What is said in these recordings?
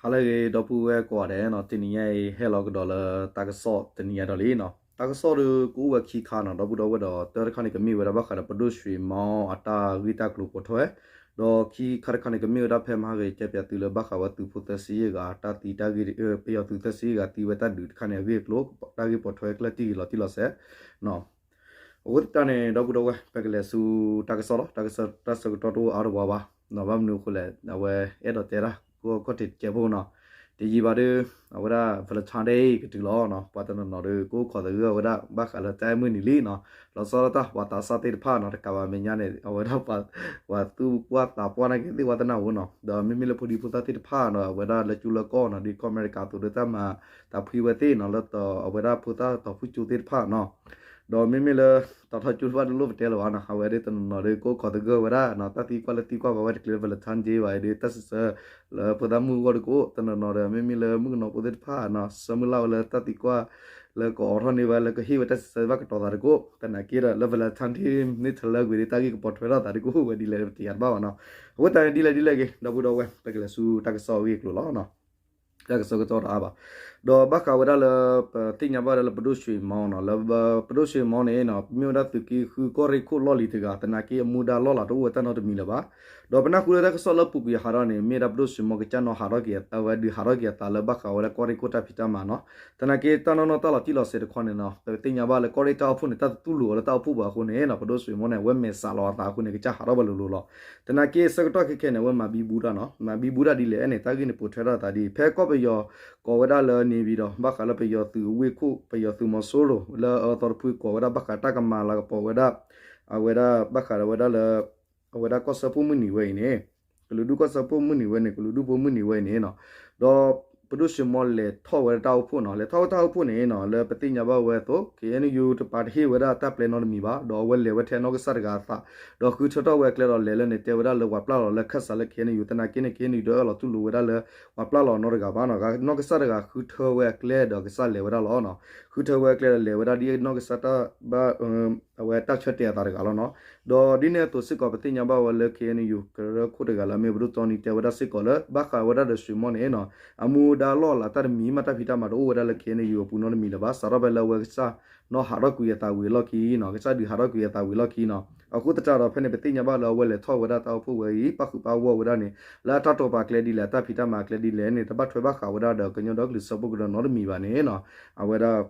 ဟါလၢအဂ့ၤ ဒီပုၢ်ဝဲၢ်ကိးဂၤဒဲးနီၤ, တနံၤညါအံၤ ဟဲလီၤကဒီးလၢတၢ်ကစီၣ်တနံၤညါဒီးလံနီၤ. တၢ်ကစီၣ်ဒီးကအိၣ်ဝဲခံခါနီၤ ဒီပုၢ်ဒီဝဲၢ်ဒီး တၢတခါန့ၣ် ကမ့ၢ်ဝဲဒၣ်ဘၣ်ဃးဒီးပဒိၣ်ဆှ့ၤမီအတၢ်ဂ့ၢ်တၢ်ကျိၤပိာ်ထွဲ, ဒီးခံခါတခါန့ၣ် ကမ့ၢ်ဝဲဒၣ်ဖဲမဟါဂ့ၤ ကဲပၠးသုလၢဘၣ်ဃးဝဲသုးဖိသၢဆံယဲၢ်ဂၤ တၢ်သံတၢ်ဂ့ၢ် ပယီၤသုးသၢဆံယဲၢ်ဂၤသံဝဲတၢ်ဒုးတခါန့ၣ် အဂ့ၢ်အကျိၤ တၢ်ဂ့ၢ်ပိာ်ထွဲကျၢၢ်တံၢ်ဂ့ၤလီၤတံၢ်လီၤဆဲး အဃိသတးန့ၣ် ဒီပုၢ်ဒီဝဲၢ် ပကလဲၤဆူတၢ်ကစီၣ်လီၤ. တၢ်ကစီၣ်တၢ်ဆၢကတီၢ်တအိၣ်အါတဝါဘၣ်, ဘၣ်မနုၤအဃိလဲၣ် အဝဲအဲၣ်ဒိးတဲတၢ်ကီၢ်ခီၣ်ထံးတကဲးဖိနီၤ, တယံာ်ဘၣ်ဒီး အဝဲဒၣ် Valentine Day ကတုၤလီၤနီၤ, ပှၤတနီၤနီၤဒီး ကအိၣ်ခိးသဂၢၢ်ဝဲဒၣ် ဘၣ်ဃးလၢတၢ်အဲၣ်မုၢ်နံၤလံနီၤ, လီၤဆီဒၣ်တၢ်ပှၤသးစၢ်သ့ၣ်တဖၣ်နီၤ, တကးဘၣ်မဲာ်ညါန့ၣ် အဝဲဒၣ် ပှၤသူၣ်ပှၢ်သးပှၢ်နာ်က့သ့ၣ်ဝဲတနၢ်ဧိၤနီၤ, ဒီးမ့မ့ၢ်လၢဖိဒံဖိသၣ်သ့ၣ်တဖၣ်နီၤ အဝဲဒၣ်လၢကၠိလၢကီၢ်နီၤ ဒ်ကီၢ်အမဲရကၤအသိးဒီး တၢ်မၤသးဖှံဝဲသ့ၣ်နီၤ လၢအဝဲဒၣ်ဖိသၣ်တီၤဖုၣ်ကၠိသ့ၣ်တဖၣ်နီၤ, ဒီးမ့မ့ၢ်လၢ တီၤထီကၠိတဖၣ်တလိၣ်ပတဲလၢၤဘၣ်နီၤ, အဝဲဒၣ်တနီၤနီၤဒီး ကအိၣ်ခိးသဂၢၢ်ဝဲဒၣ်နီၤ, တၢ်သံကွၢ်လၢသံကွၢ်ဘၣ်ဝဲတကျဲးလၢ Valentine Day ဘၣ်အံၤဒီး တၢ်စံးဆၢလၢဖိသၣ်မုၣ်အဂီၢ်တကအိၣ်, တနီၤနီၤဒီး မ့မ့ၢ်လၢမုၣ်ကနီၤဖိသ့ၣ်တဖၣ်နီၤ ဆၢမုၢ်လၢ်ဝဲလၢတၢ်သံကွၢ် လၢကအီးထီၣ်န့ၢ်ဝဲလၢကဟ့ၣ်ဝဲတၢ်စံးဆၢဘၣ်ကတီၤသးတကအိၣ်, သနာ်က့ဒီး လၢ Valentine Day န့ၣ်ထလၢကွံာ်ဒီး တၢ်ဂ့ၢ်ကပိာ်ထွဲထီၣ်သးတကအိၣ်ဝဲဒ်လဲၣ် ပတယၤတဘၣ်ဘၣ်နီၤ, အဃိသတးန့ၣ် ဒ်လဲၣ်ဒ်လဲၣ်ဂ့ၤ ဒီပုၢ်ဒီဝဲၢ် ပကလဲၤဆူတၢ်ကစီၣ်အဂ့ၢ်အကျိၤလီၤ. တၢ်ကစီၣ်ကစီၣ်တအါဘၣ်, ဒီးဘၣ်ဃးဝဲဒၣ်လၢ ပသ့ၣ်ညါဘၣ်ဝဲဒၣ်လၢပဒိၣ်ဆှ့ၤမီနီၤ, လၢပဒိၣ်ဆှ့ၤမီန့ၣ်နီၤ မ့ၢ်ဝဲဒၣ်သုးက့ဃုကီၢ်ရ့ၣ်ခိၣ်လီၢ်လံၤတဂၤ, သနာ်က့အမူဒါလီၢ်လၤတအိၣ်ဝဲတၢ်နီတမံၤလၢၤဘၣ်, ဒီးပနၢ်ဟူလၢတၢ်ကစီၣ်လၢပူၤကွံာ်ဟးထီၣ်န့ၣ် မ့ၢ်ဒၣ်ပဒိၣ်ဆှ့ၤမီကစၢ်နီၣ်ဟးထီၣ်က့ၤ အဝဲဒုးဟးထီၣ်က့ၤအသးလၢဘၣ်ဃးဝဲဒၣ်ကီၢ်ရ့ၣ်ခိၣ်တၢ်ဖံးတၢ်မၤနီၤ, သနာ်က့တၢ်နီၢ်နီၢ်တၢ်လီၤတံၢ်လီၤဆဲးတခီန့ၣ်နီၤ ပသ့ၣ်ညါဘၣ်လၢကီၢ်ရ့ၣ်တၢ်အိၣ်ဖှိၣ်န့ၣ် တၢ်တတူၢ်လိာ်အီၤလၢတၢ်အိၣ်ဖှိၣ်ဘၣ်အဃိန့ၣ်နီၤ ပဒိၣ်ဆှ့ၤမီန့ၣ် အဝဲမဲာ်ဆှးလီၤအသးအဃိန့ၣ် ကစၢ်ဟးထီၣ်ဘၣ်လိၤလိၤလီၤ. သနာ်က့ဆၢကတီၢ်ခဲခဲန့ၣ် အဝဲမၤဘံဘူတၢ်နီၤ, မၤဘံဘူတၢ်ဒ်လဲၣ်န့ၣ် တၢ်ဂ့ၢ်န့ၣ်ပိာ်ထွဲထီၣ်အသးဒ်အံၤ, ဖဲကီၢ်ပယီၤ ကိးဝဲဒၣ်လၢ နေပြည်တော် ဘၣ်ဃးလၢပယီၤသုးအဝ့ၢ်ခိၣ် ပယီၤသုးမီၤစိရိၤ လၢအအၢသီတဖုကိးဝဲဒၣ်ဘၣ်ဃးတၢ်ကမၤလၤကပီၤဝဲဒၣ် အဝဲဒၣ်ဘၣ်ဃးဒီးဝဲဒၣ်လၢ အဝဲဒၣ်ကီၢ်စၢဖှိၣ်မုၢ်နံၤဝဲအံၤန့ၣ်, ကလုာ်ဒူၣ်ကီၢ်စၢဖှိၣ်မုၢ်နံၤဝဲန့ၣ် ကလုာ်ဒူၣ်ဖိမုၢ်နံၤဝဲအံၤန့ၣ်နီၤ, ဒီးပဒိၣ်ဆှ့ၤမီလဲၤထီၣ်ဝဲဒၣ်တၢ်အိၣ်ဖှိၣ်နီၤ, လဲၤထီၣ်ဝဲတၢ်အိၣ်ဖှိၣ်န့ၣ်နီၤ လၢပသ့ၣ်ညါဘၣ်ဝဲအသိး KNU တပာ်တဟ့ၣ်ဝဲဒၣ်တၢ်ပျဲနီတမံၤဘၣ်, ဒီးအဝဲလဲၤဝဲထဲအနီၢ်ကစၢ်တဂၤအသး, ဒီးဃုထၢထီၣ်ဝဲအကျဲဒီးလဲၤလၢန့ၣ် တဲဝဲဒၣ်လၢပှၤပျၢ်လီၤလၢခၢၣ်စးလၢ KNU သနာ်က့န့ၣ် KNU ဒီးအၢၣ်လီၤတူၢ်လိာ်ဝဲဒၣ်လၢ ပှၤပျၢ်လီၤနီတဂၤဘၣ်နီၤ, နီၢ်ကစၢ်တဂၤဃုထၢဝဲအကျဲဒီးကစၢ်လဲၤဝဲဒၣ်လီၤနီၤ, ဃုထၢဝဲအကျဲဒီးလဲၤဝဲဒၣ်ဒ်နီၢ်ကစၢ်တၢ်ဘၣ် အဝဲတၢ်ဆၢတဲာ်အသးတဂၤလီၤနီၤ. ဒီးဒ်န့ၣ်အသိးစ့ၢ်ကီး ပသ့ၣ်ညါဘၣ်ဝဲလၢ KNU ကရၢခိၣ်တဂၤလၢအမ့ၢ်ပဒိၣ်တီနံၤ တဲဝဲဒၣ်စ့ၢ်ကီးလၢ ဘၣ်ဃးဝဲဒၣ်ဒီးဆှ့ၤမီန့ၣ်နီၤ အမူဒါလီၢ်လၤတၢ်တမံၤမး တၢ်ဖံးတၢ်မၤတအိၣ်ဝဲဒၣ်လၢ KNU အပူၤနီတမံၤလၢၤဘၣ်, စးထီၣ်ဖဲလၢအဝဲကစၢ်နီၣ်ဟးထီၣ်ကွံာ်အသးဝံၤအလီၢ်ခံနီၤ, ကစၢ်ဒုးဟးထီၣ်ကွံာ်အသးဝံၤအလီၢ်ခံနီၤ. အဃိသတးဒီးဖဲန့ၣ် ပသ့ၣ်ညါဘၣ်လၢအဝဲလဲၤထီၣ်ဝဲဒၣ်တၢ်အိၣ်ဖှိၣ်ဝဲအံၤ ပၣ်ဃုာ်ပၣ်ဂီၢ်ဝဲဒၣ်န့ၣ် လၢအတၢ်တိာ်ပာ်ကျဲဒ်လဲၣ် အတၢ်ဖံးတၢ်မၤကျဲဒ်လဲၣ်န့ၣ် တဘၣ်ထွဲဘၣ်ဃးဝဲဒၣ်ဒီးကညီဒီကလုာ်စၢဖှိၣ်ကရၢနီတမံၤဘၣ်န့ၣ်နီၤ, အဝဲဒၣ်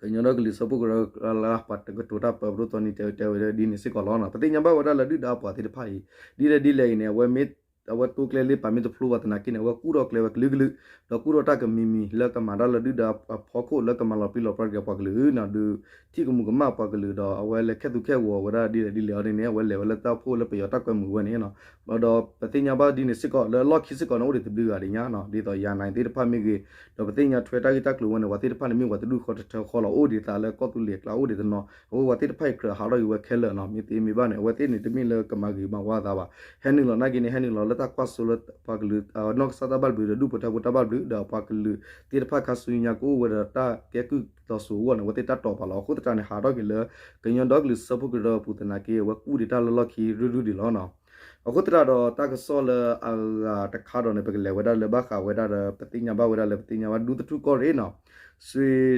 ကညီဒီကလုာ်စၢဖှိၣ်ကရၢလၢပှၤတကတိၤတၢ်ပၢ ပဒိၣ်တီနံၤတဲဝဲဒၣ်ဒ်န့ၣ်စ့ၢ်ကီးလီၤ. ပသ့ၣ်ညါဘၣ်ဝဲဒၣ်လၢဒုၣ်ဒါအပှၤသ့ၣ်တဖၣ်အံၤ ဒ်လဲၣ်ဒ်လဲၣ်အံၤန့ၣ် အဝဲမ့ၢ် အဝဲတိကျဲလၢပာ်မ့ၢ်တဖျိဘၣ်သနာ်က့န့ၣ် အဝဲကူၣ်ထီၣ်ကျဲဝဲကလုာ်ကလုာ် ဒီးကူၣ်ထီၣ်တၢ်ကမံၤမံၤလၢကမၤတၢ်လၢဒုၣ်ဒါအဖီခိၣ်လၢကမၤလီၤပြံလီၤပြါက့ၤပှၤကလုာ်နီၤ, ဒုးထံၣ်ကမူၤကမၣ်ပှၤကလုာ်ဒီး အဝဲလဲၤခဲသူခဲဂီၤဝဲဒၣ်ဒ်လဲၣ်ဒ်လဲၣ်အီၤန့ၣ် အဝဲလဲၤဝဲလၢတၢ်အိၣ်ဖှိၣ်လၢပယီၤတၢ်ကွဲမုာ်ဝဲန့ၣ်နီၤ. ဒီးပသ့ၣ်ညါဘၣ်ဒ်န့ၣ်စ့ၢ်ကီး လၢအလီၢ်ခံစ့ၢ်ကီးန့ၣ် အိၣ်ဒံးတဘျုးဂၤဒံးညါနီၤ, ဒ်သိးယၤနၤသ့ၣ်တဖၣ်မ့ၢ်ဂ့ၤ, ဒီးပသ့ၣ်ညါထွဲတၢ်ဂ့ၢ်တၢ်ကျိၤဝဲန့ၣ် ပှၤသ့ၣ်တဖၣ်န့ၣ်မ့ၢ်ပှၤတဒူၣ်ဃီတထၢဃီလီၤ. အိၣ်ဒံးသးလၢကီၢ်သူလ့ၤအကျါအိၣ်ဒံးတနီၤ, အဃိပှၤသ့ၣ်တဖၣ်အံၤကြၢးဟးထီၣ်က့ၤဝဲခဲလၢာ်နီၤ, မ့ၢ်သ့မ့ၢ်ဘၣ်န့ၣ် အဝဲသ့ၣ်န့ၣ်တမ့ၢ်လၢကမၤဂ့ၤမၤဝါသးဘၣ်. ဟဲနုာ်လီၤနာ်က့န့ၣ် ဟဲနုာ်လီၤလၢတၢ်ကွၢ်စိလၢပှၤကလုာ် နီၢ်ကစၢ်တၢ်ဘၣ်ဘျုး ဒီးဒူၣ်ဖိထၢဖိတၢ်ဘၣ်ဘျုး ဒီးပှၤကလုာ်သ့ၣ်တဖၣ်ခါဆူညါကအိၣ်ဝဲဒီးတၢ်ကဲကုၢ်သီၣ်စိၤအဂီၢ်န့ၣ် အဝဲသ့ၣ်တၢ်တိာ်ပာ်လီၤ. အဃိသတးန့ၣ် ဟးထီၣ်က့ၤလၢ ကညီဒီကလုာ်စၢဖှိၣ်ကရၢအပူၤသနာ်က့ အဝဲကူၣ်ဒံးတၢ်လၢလီၢ်ခံရုၢ်ရုၢ်ဒံးလီၤနီၤ. အဃိသတးဒီးတၢ်ကစီၣ်လၢအဂၤတခါဒီးန့ၣ် ပကလဲၤဝဲဒၣ်လၢဘၣ်ဃးဝဲဒၣ်ဒီး ပသ့ၣ်ညါဘၣ်ဝဲဒၣ်လၢ ပသ့ၣ်ညါဘၣ်ဒူသထူၣ်ကီၢ်ရ့ၣ်နီၤ,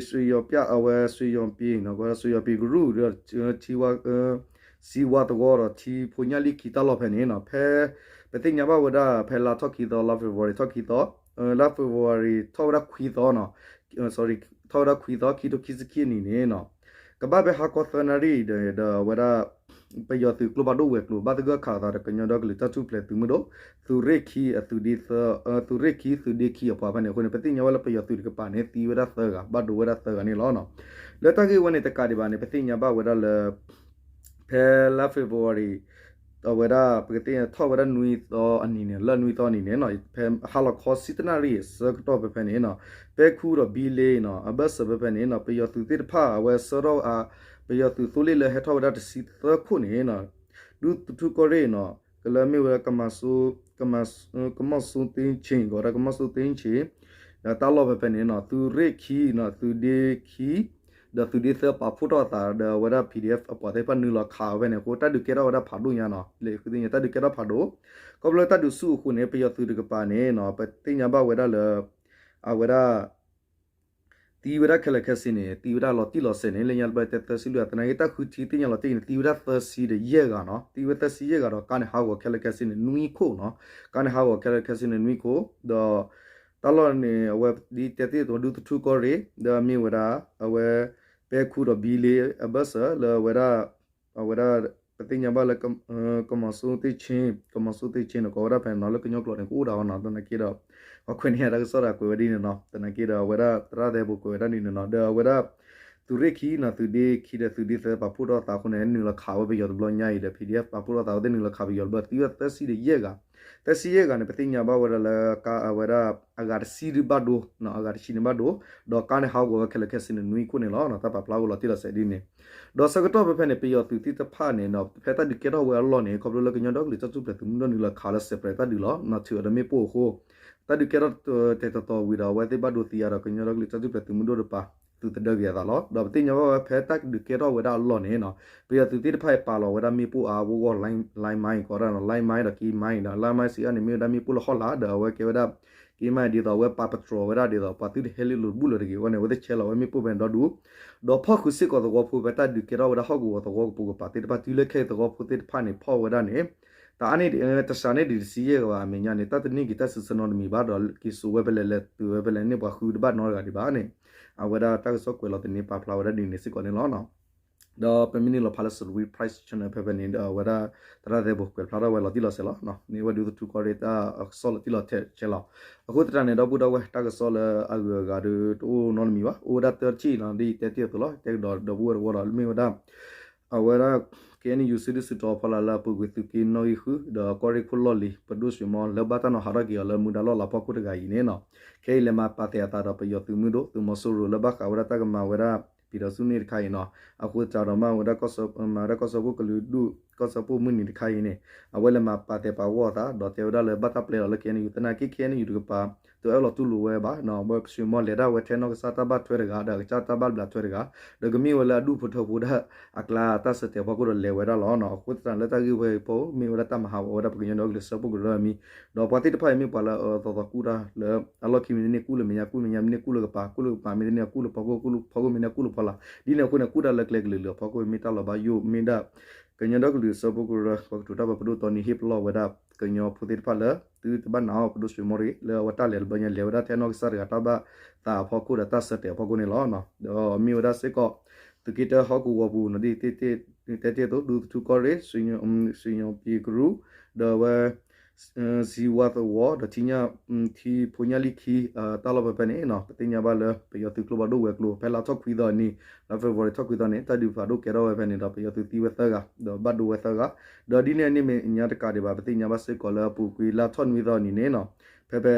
စံယိၤပျၢ် အဝဲ စံယိၤပံၤနီၤ, စံယိၤပံၤကရူၢ်ဒီး ထံဝါ စံဝါသဝီဒီးထံဖိညၣ်လံၢ်ခံတၢ်လီၢ်ဖဲန့ၣ်နီၤ, ဖဲ ပသ့ၣ်ညါဘၣ်ဝဲဒၣ် ဖဲလါထီၣ်ခံသီ လါ February ထီၣ်ခံသီ လါ February ထီၣ်ဝဲဒၣ်ခွံသီနီၤ, sorry ထီၣ်ဝဲဒၣ်ခွံသီ ခံထိခံဆံခံအနံၤန့ၣ်နီၤ, ကဘၣ်ဖဲဟါခီသၢနၣ်ရံၣ်ဒီး ဒီးအဝဲဒၣ် ပယီၤသုးကျိဖးဒိၣ်ဝဲၤကျိၤ ဘၣ်သဂၢၢ်ခးအသးဒီးကညီဒီကလုာ်တၢ်ထူၣ်ဖျဲးသုးမုၢ်ဒိၣ် သုးရ့ၣ်ခံအသုးဒ့သၢ သုးရ့ၣ်ခံသုးဒ့ခံအပှၤဖဲန့ၣ်အဃိန့ၣ် ပသ့ၣ်ညါဝဲလၢပယီၤသုးတကပၤန့ၣ် သံဝဲဒၣ်သၢဂၤ ဘၣ်ဒိဝဲဒၣ်သၢဂၤန့ၣ်လီၤ. လၢတၢ်ဂ့ၢ်ဝဲန့ၣ်တကးဒံးဘၣ်န့ၣ် ပသ့ၣ်ညါဘၣ်ဝဲဒၣ်လၢ ဖဲလါ February အဝဲဒၣ် ပကသ့ၣ်ညါထီၣ်ဝဲဒၣ်နွံသီအနံၤန့ၣ် လၢနွံသီအနံၤန့ၣ်နီၤ ဖဲဟါလီၤခီဆံတနၣ်ရံၣ်အဆၢကတီၢ်ဖဲဖဲန့ၣ်နီၤ ပဲခူးဒီးဘံလ့နီၤ အဘၢၣ်စၢၤဖဲဖဲန့ၣ်နီၤ ပယီၤသုးသ့ၣ်တဖၣ် အဝဲဆှၢထီၣ် ပယီၤသုးသိလ့ၣ်လၢဟဲထီၣ်ဝဲဒၣ်တဆံသၢခိၣ်န့ၣ်နီၤ ဒူသထူၣ်ကီၢ်ရ့ၣ်နီၤ ကလၢမ့ၢ်ဝဲဒၣ် ကမီၤစိသ့ဆ့ၣ် ကီးဝဲဒၣ်ကမီၤစိသ့ဆ့ၣ် ဒီးတၢ်လီၢ်ဖဲဖဲန့ၣ်နီၤ သုးရ့ၣ်ခံနီၤ သုးဒ့ခံ ဒီးသုးဒ့သၢပာ်ဖှိၣ်ထီၣ်အသး ဒီးအဝဲဒၣ် PDF အပှၤသ့ၣ်တဖၣ်နုာ်လီၤခးဝဲဖဲန့ၣ်အဃိ တၢ်ဒုးကဲထီၣ်ဝဲဒၣ်ဖးဒိၣ်ညါနီၤ လၢဃုသ့ၣ်ညါတၢ်ဒုးကဲထီၣ်ဖးဒိၣ် ခီဖျိလၢတၢ်ဒုးဆူၣ်အဃိန့ၣ် ပယီၤသုးတကပၤန့ၣ်နီၤ ပသ့ၣ်ညါဘၣ်ဝဲဒၣ်လၢ အဝဲဒၣ် သံဝဲဒၣ်ခဲလၢာ်ခဲဆ့န့ၣ် သံဝဲဒၣ်လီၤတံၢ်လီၤဆဲးန့ၣ် လၢညါတဘျီတဲသၢဆံလွံၢ်ဂၤ သနာ်က့တၢ်ဃုထံသ့ၣ်ညါလီၤတံၢ်န့ၣ် သံဝဲဒၣ်သၢဆံဒီးယဲၢ်ဂၤနီၤ သံဝဲသၢဆံယဲၢ်ဂၤဒီး ကါန့ၣ်ဟးဂီၤခဲလၢာ်ခဲဆ့န့ၣ် နွံခိၣ်နီၤ ကါန့ၣ်ဟးဂီၤခဲလၢာ်ခဲဆ့န့ၣ် နွံခိၣ် ဒီး တၢ်လီၢ်န့ၣ် အဝဲဒ်တဲသ့ၣ်အသိး ဒူသထူၣ်ကီၢ်ရ့ၣ် ဒီးမ့ၢ်ဝဲဒၣ် အဝဲ ပဲခူဒီးဘံလ့အဘၢၣ်စၢၤလၢအဝဲဒၣ် အဝဲဒၣ် ပသ့ၣ်ညါဘၣ်လၢ ကမီၤစိသ့ၣ်ဆ့ ကမီၤစိသ့ၣ်ဆ့န့ၣ် ကိးဝဲဒၣ်ဖဲန့ၣ်နီၤ လၢကညီကျိာ်န့ၣ် ကအိၣ်ဒၣ်ဝဲနီၤ သနာ်က့ဒီး ပှၤခွဲးန့ၢ်တၢ်ကစီၣ်ဒီးကွဲးဝဲဒ်န့ၣ်နီၤ သနာ်က့ဒီး အဝဲဒၣ်သရၣ်သဲဘိကွဲးဝဲဒၣ်ဒ်န့ၣ်နီၤ ဒီးအဝဲဒၣ် သုးရ့ၣ်ခံနီၤ သုးဒ့ခံဒီးသုးဒ့သၢပာ်ဖှိၣ်ထီၣ်သးအဃိန့ၣ် နုာ်လီၤခးဝဲပယီၤတဘျီညါအံၤဒီး PDF ပာ်ဖှိၣ်ထီၣ်သးအဃိသ့ၣ်နုာ်လီၤခးပယီၤတဘျီ သံဝဲသၢဆံဒီးယဲၢ်ဂၤ သၢဆံယဲၢ်ဂၤန့ၣ် ပသ့ၣ်ညါဘၣ်ဝဲဒၣ်လၢ ကါအဝဲဒၣ် အဂၤတဆံဒုးဘၣ်ဒိ အဂၤတဆံန့ၣ်ဘၣ်ဒိ ဒီးကါန့ၣ်ဟးဂီၤဝဲခဲလၢာ်ခဲဆ့န့ၣ် နွံခိၣ်န့ၣ်လီၤ တၢ်ပာ်ဖျါဝဲလီၤတံၢ်လီၤဆဲးဒ်န့ၣ် ဒီးဆၢကတီၢ်ဖဲဖဲန့ၣ် ပယီၤသုးသ့ၣ်တဖၣ်န့ၣ်ဒီး ဖဲတၢ်ဒုးကဲထီၣ်ဝဲအလီၢ်န့ၣ် ခီဖျိလၢကညီဒီကလုာ်တၢ်ထူၣ်ဖျဲးသုးမုၢ်ဒိၣ်နုာ်လီၤခးလၢစဲးပြဲးတၢ်ဒုးလီၤ နီၢ်ထုးအီၤဒီးမ့ၣ်ပိၢ်အဃိ တၢ်ဒုးကဲထီၣ်တဲာ်တီၤတီၤဝံၤဒီး အဝဲသ့ၣ်ဘၣ်ဒိသံအါဒီး ကညီဒီကလုာ်တၢ်ထူၣ်ဖျဲးသုးမုၢ်ဒိၣ်တပၤ သုးသဒၢက့ၤအသးလီၤ ဒီးပသ့ၣ်ညါဘၣ်ဝဲဖဲတၢ်ဒုးကဲထီၣ်ဝဲဒၣ်အလီၢ်န့ၣ်နီၤ ပယီၤသုးသ့ၣ်တဖၣ်အံၤပာ်လီၤဝဲဒၣ်မ့ၣ်ပိၢ်အါ ဝီၢ်ဂီၢ် line mine ကိးဒၣ်နီၤ line mine ဒီးက့ mine ဒီး line mine စံးအါန့ၣ် မ့ၢ်ဝဲဒၣ်မ့ၣ်ပိၢ်လၢဟီၣ်လာ် ဒီးအဝဲကဲဝဲဒၣ် က့ mine ဒ်သိးအဝဲပာ် patrol ဝဲဒၣ်ဒ်သိး ပှၤသုတဟဲလၢလိၤတဘူၣ်လၢၤတဂ့ၤဝဲန့ၣ် အဝဲသ့ၣ်ဆဲးလီၤဝဲမ့ၣ်ပိၢ်ဖဲန့ၣ်ဒီဒူၣ် ဒီးဖီၣ်ဃုာ်စ့ၢ်ကီးသဝီဖိဖဲတၢ်ဒုးကဲထီၣ်ဝဲဒၣ်ဟီၣ်ကဝီၤသဝီကပိာ်ကပၤသ့ၣ်တဖၣ် တုၤလၢခဲအံၤသဝီဖိသ့ၣ်တဖၣ်န့ၣ် ဖီၣ်ဝဲဒၣ်န့ၣ် တအါန့ၢ် တစှၤန့ၢ်ဒံးတဆံယဲၢ်ဂၤဘၣ် အမဲာ်ညါန့ၣ် တၢ်တန့ၢ်က့ၤတၢ်စံးဆၢနီတမံၤဘၣ် ဒီးက့ၤစိာ်ဝဲဖဲလဲၣ်လဲၣ် သုးဝဲဖဲလဲၣ်န့ၣ် ပှၤဃုတဘၣ်နီတဂၤဒံးဘၣ်န့ၣ် အဝဲဒၣ်တၢ်ကစီၣ်ကွဲးလီၤသန့ပာ်ဖျါဝဲဒၣ်ဒ်န့ၣ်စ့ၢ်ကီးန့ၣ်လီၤ. ဒီးပမ့ၢ်န့ၣ်လီၤဖးလၢ Salween Press Channel ဖဲဖဲန့ၣ် ဒီးအဝဲဒၣ် သရၣ်သဲဘိကွဲးဖျါထီၣ်ဝဲလီၤတံၢ်လီၤဆဲးလီၤ. န့ၢ်ဝဲဒူသထူကီၢ်ရ့ၣ်တၢ်ကစီၣ်လီၤတံၢ်လီၤဆဲးလီၤ. အဃိသတးန့ၣ် ဒီပုၢ်ဒီဝဲၢ် တၢ်ကစီၣ်လၢအဂုၤအဂၤဒီးတအိၣ်နီတမံၤဘၣ် အိၣ်ဝဲဒၣ်တၢတထံၣ်လီၤ ဒ်ယတဲတ့ၢ်အသိးလီၤ တဲကဒီးဒီပုၢ်ဝဲၢ်တဝီဒီး မ့ၢ်ဝဲဒၣ် အဝဲဒၣ် KNU စုဒုၣ်စုတီၤဖီလာ်လၢအပူၤကွံာ်သုးက့နီၣ်ဂံၢ်ဃု ဒီးကီၢ်ရ့ၣ်ခိၣ်လီၢ်လံၤ ပဒိၣ်ဆွ့ၤမီလၢဘၣ်တၢ်နီၤဟးထီၣ်က့ၤအီၤလၢမူဒါလီၢ်လၤဖီခိၣ်တဂၤအံၤန့ၣ်နီၤ ခဲအံၤလဲၤမၤပာ်သဲးအသးဒီးပယီၤသုးမုၢ်ဒိၣ် သုးမီၤစိရိၤလၢဘၣ်ဃးဝဲဒၣ်တၢ်ကမၤဝဲဒၣ် ပြည်ထောင်စုနေ့ တခါအံၤနီၤ အဃိသတးဒီးမၤဝဲဒၣ်ကီၢ်စၢဖှိၣ်မုၢ်နံၤတခါအံၤနီၤ အဝဲလဲၤမၤပာ်သဲးပာ်ဂီၢ်အသး ဒီးတဲဝဲဒၣ်လၢဘၣ်တၢ်ပျဲလီၤလၢ KNU သနာ်က့ KNU တကပၤ သုးအၢၣ်လီၤတူၢ်လိာ်ဝဲဘၣ် ဘၣ်ဆွ့ၤမီလဲၤဒၣ်ဝဲထဲနီၢ်ကစၢ်တၢ်ဘၣ်ထွဲတဂၤ ဒီးကစၢ်တၢ်ဘၣ်ဘျးထွဲတဂၤ ဒီးကမ့ၢ်ဝဲလၢအဒူၣ်ဖိထၢဖိဒၣ်အကျါတၢ်ဆၢတဲာ်ဖီခိၣ်ဒီးလဲၤဝဲဒၣ်လီၤ. အဃိသတးလၢတၢ်ဂ့ၢ်ဝဲအံၤဖီ မ့ၢ်ဝဲဒၣ်တၢ်မၤဟးဂီၤဝဲဒၣ်ပကညီဒီကလုာ်စၢဖှိၣ်ကရၢအမံၤ ဒီးပှၤသ့ၣ်တဖၣ်အံၤမ့ၢ်ပှၤလၢအအၢအသီသီကူၣ်တၢ်လၢ အလီၢ်ခံမ့ၢ်တန့ၢ်ကူၣ်လၢမဲာ်ညါ ကူၣ်မဲာ်ညါမ့ၢ်တန့ၢ်ကူၣ်လၢကပၤ ကူၣ်လၢကပၤမ့ၢ်တန့ၢ်အကူၣ်လၢဖီခိၣ် ကူၣ်လၢဖီခိၣ်မ့ၢ်တန့ၢ်အကူၣ်လၢဖီလာ် ဒ်န့ၣ်အဃိန့ၣ် ကူၣ်တၢ်လၢကျဲကလုာ်လၢဖီခိၣ်မ့ၢ်တၢ်လီၤဘၣ်ယိၣ် မ့ၢ်ဒၣ် ကညီဒီကလုာ်စၢဖှိၣ်ကရၢ ပှၤကတိၤတီနံၤဟ့ၣ်ပလီၢ်ဝဲဒၣ် ကညီဖိသ့ၣ်တဖၣ်လၢ သုတဘၣ်နာ်အီၤ ပဒိၣ်ဆွ့ၤမီတဂ့ၤ လၢအဝဲတၢ်လဲၤတဘျီညါ လဲၤဝဲဒၣ်ထဲနီၢ်ကစၢ်တဂၤတၢ်ဘၣ်သးအဖီခိၣ်ဒီးတၢ်ဆၢတဲာ်အဖီခိၣ်န့ၣ်လီၤ. ဒီးမ့ၢ်ဝဲဒၣ်စ့ၢ်ကီး သုးက့တၢဟီၣ်ကဝီၤပူၤနီၤ ဒ်တဲတ့ၢ်အသိး ဒူသထူကီၢ်ရ့ၣ် ဆွ့ၤညိးပံၤကရူၢ် ဒီးအဝဲ စံဝါသဝီ ဒီးထံညၣ် ထံဖိညၣ်လံၢ်ခံ တၢ်လီၢ်ဖဲဖဲန့ၣ်နီၤ ပသ့ၣ်ညါဘၣ်လၢ ပယီၤသုးကျိဖးဒိၣ်ဝဲၤကျိၤ ဖဲလါထီၣ်ခွံသီအနံၤ လါ February ထီၣ်ခွံသီန့ၣ် တၢ်ဒုးဖးဒိၣ်ကဲထီၣ်ဝဲဖဲန့ၣ်ဒီး ပယီၤသုးသံဝဲသၢဂၤ ဒီးဘၣ်ဒိဝဲသၢဂၤ ဒီးဒ်န့ၣ်အန့ၣ်မဲာ်ညါတကးဒံးဘၣ် ပသ့ၣ်ညါဘၣ်စ့ၢ်ကီးလၢအပူၤကွံာ်လါထီၣ်နွံသီအနံၤန့ၣ်နီၤ ဖဲဖဲ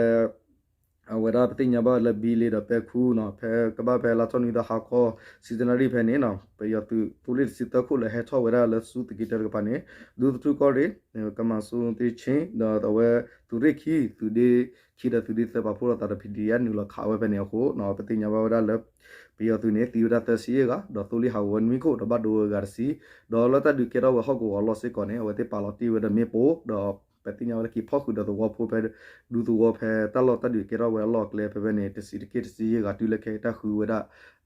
အဝဲဒၣ်ပသ့ၣ်ညါဘၣ်လၢဘံလ့ဒီးပဲခူနီၤ ဖဲကဘၣ်ဖဲလါထီၣ်နွံသီဟါခီ ဆံတနၣ်ရံၣ်ဖဲန့ၣ်နီၤ ပယီၤသုးဖိလ့ၣ်တဆံသၢခိၣ်လၢဟဲထီၣ်ဝဲဒၣ်လၢဆူသုးက့တၢတကပၤန့ၣ် ဒူသထူကီၢ်ရ့ၣ် ကမၤစိသ့ၣ်ဆ့ ဒီးအဝဲ သုးရ့ၣ်ခံ သုးဒ့ခံဒီးသုးဒ့သၢပာ်ဖှိၣ်ထီၣ်သးဒီး PDF နုာ်လီၤခးဝဲဖဲန့ၣ်အဃိ ပသ့ၣ်ညါဘၣ်ဝဲဒၣ်လၢ ပယီၤသုးန့ၣ် သံဝဲဒၣ်သၢဆံယဲၢ်ဂၤ ဒီးသိလ့ၣ်ဟးဂီၤဝဲနွံခိၣ် ဒီးဘၣ်ဒိဝဲဂၤတဆံ ဒီးလၢတၢ်ဒုးကဲထီၣ်ဝဲဟီၣ်ကဝီၤအလီၢ်စ့ၢ်ကီးန့ၣ် အဝဲသ့ၣ်ပာ်လီၤတ့ၢ်ဝဲဒီးမ့ၣ်ပိၢ် ဒီးပသ့ၣ်ညါဝဲလၢက့ၤဖီၣ်ဃုာ်ဒီးသဝီဖိဖဲ ဒူသဝီဖဲတၢ်လီၢ်တၢ်ဒုးကဲထီၣ်ဝဲအလီၢ်အကျဲဖဲဖဲန့ၣ် တဆံးတက့ၢ်တဆံယဲၢ်ဂၤ တုၤလၢခဲအံၤတၢ်ဃုဝဲဒၣ်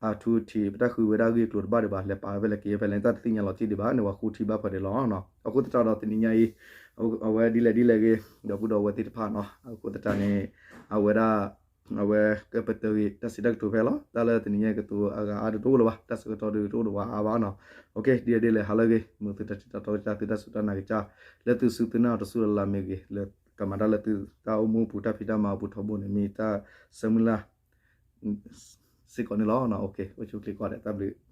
အထူအထံး တၢ်ဃုဝဲဒၣ်ဂ့ၢ်ကျိၤတဘၣ်ဒံးဘၣ် လဲၤပာ်ဝဲဖဲလဲၣ်က့ၤဖဲလဲၣ် တၢ်တသ့ၣ်ညါလီၤတံၢ်ဒံးဘၣ်န့ၣ် ပှၤဃိထံဘၣ်ဖဲန့ၣ်လီၤ. အဃိသတးဒီးတနံၤညါအံၤ အဝဲဒ်လဲၣ်ဒ်လဲၣ်ဂ့ၤ ဒီပုၢ်ဒီဝဲၢ်သ့ၣ်တဖၣ်နီၤ အဃိသတးန့ၣ် အဝဲဒၣ် အဝဲကပတုာ်ဂ့ၤ တၢ်စံးတၢ်ကတိၤဖဲလီၤ. တၢ်လၢတနံၤညါအံၤကတိၤအဂၤအါဒိၣ်တအိၣ်လၢၤဘၣ် တၢ်ဆၢကတီၢ်ဒိၣ်တအိၣ်ဒံးဘၣ်အါဘၣ်နီၤ. ဒ်လဲၣ်ဒ်လဲၣ် ဟါလၢအဂ့ၤ မ်သုတၢ်ထံၣ်တၢ်တီကစၢ်သုတၢ်စူၢ်တၢ်နာ်ကစၢ် လၢသုစုသုနၢ်အီၤတစူၢ်လၢ်လၢ်မ့ၢ်ဂ့ၤ လၢကမၤတၢ်လၢသုတၢ်အိၣ်မူအပူၤ တၢ်ဖံးတၢ်မၤအပူၤထီဘိန့ၣ် မ့ၢ်တၢ်ဆၢမုၢ်လၢ် စ့ၢ်ကီးန့ၣ်လီၤ. အိၣ်ခ့ အိၣ်ဆူၣ်ချ့ကိးဂၤဒဲး တၢ်ဘျုး